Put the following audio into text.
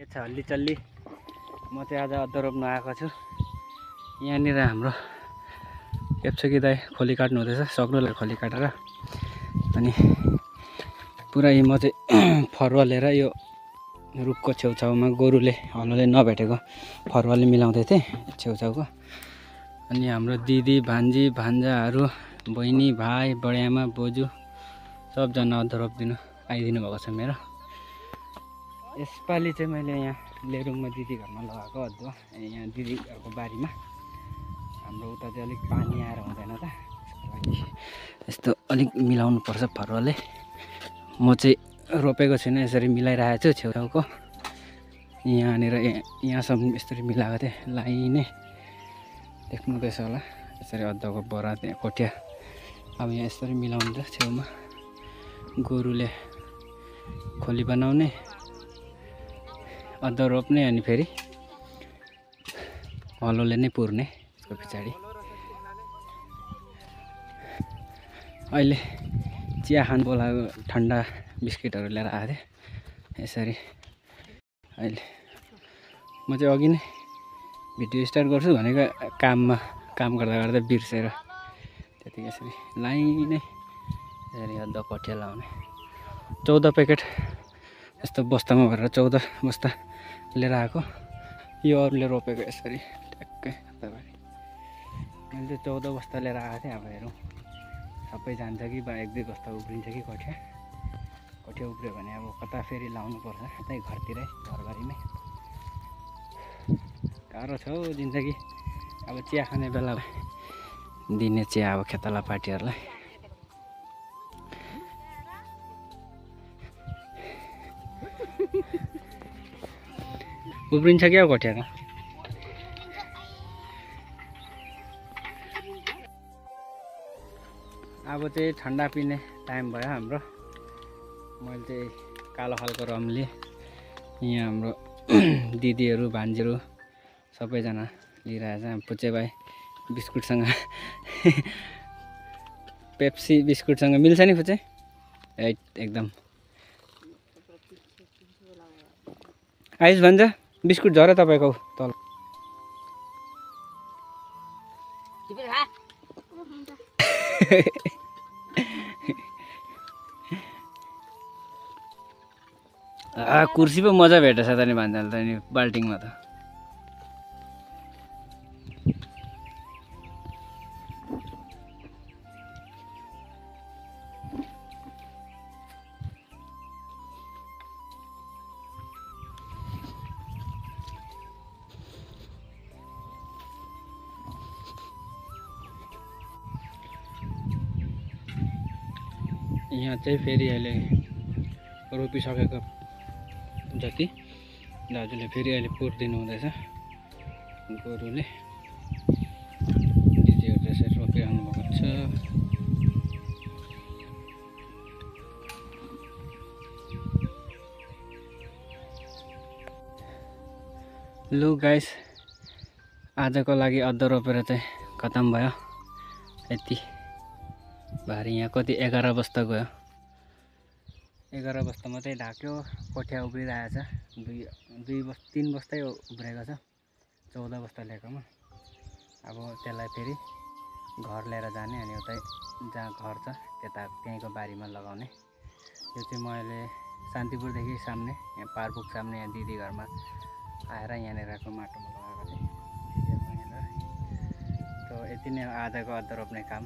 हल्ली चल्ली म चाहिँ आज अदुवा रोप्न आएको छु। यहाँनिर हाम्रो केप्छुकी दाइ खोली काट्नु हुँदैछ, सक्नुलाई खोली काटेर। अनि पुरा म चाहिँ फरुवा लिएर यो रुखको छेउछाउमा गोरुले हलोले नभेटेको फरुवाले मिलाउँदै थिएँ छेउछाउको। अनि हाम्रो दिदी भान्जी भान्जाहरू बहिनी भाइ बडिआमा बोजू सबजना अदुवा रोपिदिनु आइदिनु भएको छ मेरो। यसपालि चाहिँ मैले यहाँ लेरुङमा दिदी घरमा लगाएको अदुवा, यहाँ दिदी घरको बारीमा। हाम्रो उता चाहिँ अलिक पानी आएर हुँदैन त, त्यसको लागि यस्तो अलिक मिलाउनु पर्छ फरुवाले। म चाहिँ रोपेको छुइनँ, यसरी मिलाइरहेको छु छेउछाउको। यहाँनिर यहाँसम्म यसरी मिलाएको थिएँ, लाइनै देख्नुहुँदैछ होला। यसरी अदुवाको बोरा त्यहाँ कोठ्या अब यहाँ यसरी मिलाउँछ छेउमा। गोरुले खोली बनाउने, अदुवा रोप्ने, अनि फेरि हलोले नै पुर्ने त्यसको पछाडि। अहिले चिया खानु बोलाएको ठन्डा बिस्किटहरू लिएर आएको थिएँ यसरी। अहिले म चाहिँ अघि नै भिडियो स्टार्ट गर्छु भनेको काम गर्दा गर्दा बिर्सेर त्यतिकै यसरी लाइनै यसरी अदुवा कोठ्या लाउने। 14 प्याकेट यस्तो बस्तामा भरेर 14 बस्ता लिएर आएको। यो अरूले रोपेको यसरी ट्याक्कै तपाईँ। मैले चाहिँ 14 बस्ता लिएर आएको थिएँ। अब हेरौँ सबै जान्छ कि बा 1-2 बस्ता उब्रिन्छ कि कोठ्या उब्रियो भने अब कता फेरि लाउनु पर्छ, यतै घरतिरै घरबारीमै। गाह्रो छ हौ जिन्दगी। अब चिया खाने बेला दिने चिया अब खेताला पार्टीहरूलाई। उब्रिन्छ क्या कोठ्या त। अब चाहिँ ठन्डा पिने टाइम भयो हाम्रो। मैले चाहिँ कालो खालको रम लिएँ। यहाँ हाम्रो दिदीहरू भान्जीहरू सबैजना लिइरहेछ। पुचे भाइ बिस्कुटसँग पेप्सी बिस्कुटसँग मिल्छ नि पुचे? एकदम आइस भन्छ बिस्कुट झऱ्यो तपाईँको तल। कुर्सी पो मजा भेटेछ त नि भान्जाले त नि बाल्टिङमा त। यहाँ चाहिँ फेरि अहिले रोपिसकेको जति दाजुले फेरि अहिले पुर्दिनु हुँदैछ गोरुले। दिदीहरू त्यसरी रोपिरहनु भएको छ। लु गाइस, आजको लागि अदुवा रोपेर चाहिँ खतम भयो। यति भारी यहाँ कति 11 बस्ता गयो। 11 बस्ता मात्रै ढाक्यो। कोठ्या उब्रिरहेछ। 3 बस्तै उब्रेको छ 14 बस्ता ल्याएकोमा। अब त्यसलाई फेरि घर लिएर जाने, अनि उतै जहाँ घर छ त्यहीँको बारीमा लगाउने। यो चाहिँ मैले शान्तिपुरदेखि सामने यहाँ पारबुक सामने यहाँ दिदी घरमा आएर यहाँनिरको माटोमा लगाएको थिएँ। त यति नै आजको अदुवा रोप्ने काम।